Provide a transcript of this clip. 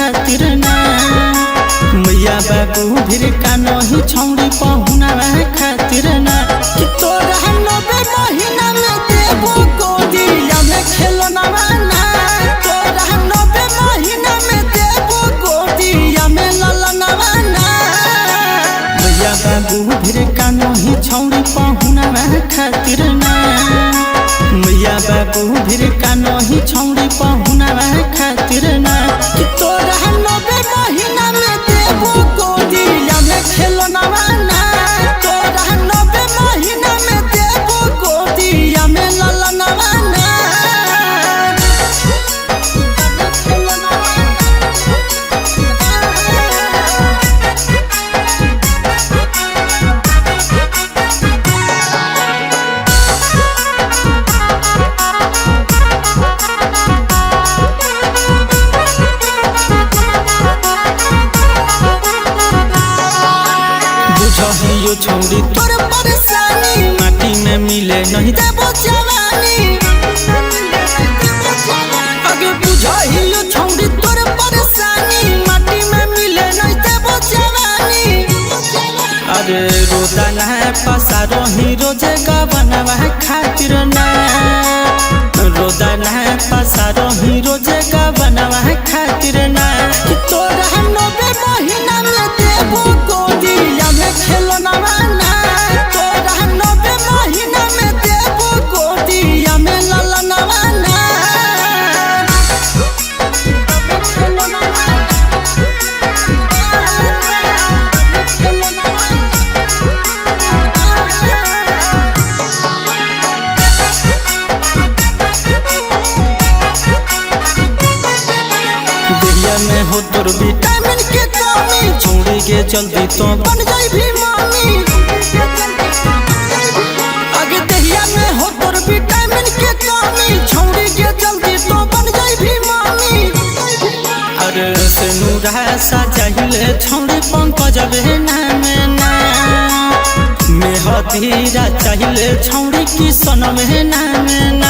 खातिर ना। मैया बाबू भिर कानही छौरी पहुनावा खातिर ना। कि तोरा 90 महीना में देबो गोदिया में खेलनावा ना। तोरा 90 महीना में देबो गोदिया में ललनावा ना। मैया बाबू भिर कानही छौरी पहुनावा खातिर ना। मैया बाबू भिर कानही छौरी पहुनावा खातिर ना। कि तोरा 90 महीना में देबो गोदिया में खेलनावा ना। तोरा 90 महीना में देबो गोदिया में ललनावा ना। बुझहियो छौरी तोर परेशानी, माटी में मिले नहीं देबो जवानी। अगे बुझहियो छौरी तोर परेशानी, माटी में मिले नहीं देबो जवानी। अरे रोदा ना पसारो ही रोजे गवनवा खातिर ना। रोदा ना पसारो ही रोजे गवनवा खातिर ना। कि तोरा 90 महीना में देबो गोदिया में खेलनावा ना। तोरा 90 महीना में देबो गोदिया में ललनावा ना। दुनिया में हो तोर विटामिन के कमी, छोड़ी के जल्दी तो बन जाई भी मामी। आगे दहिया में हो तोर विटामिन के कमी, छोड़ी के जल्दी तो बन जाई भी मामी। अरे से नूरा सा चाहिए छोड़ी पंकज बे नाम ना। मेहदीरा चाहिए छौड़ी किसन में नाम ना।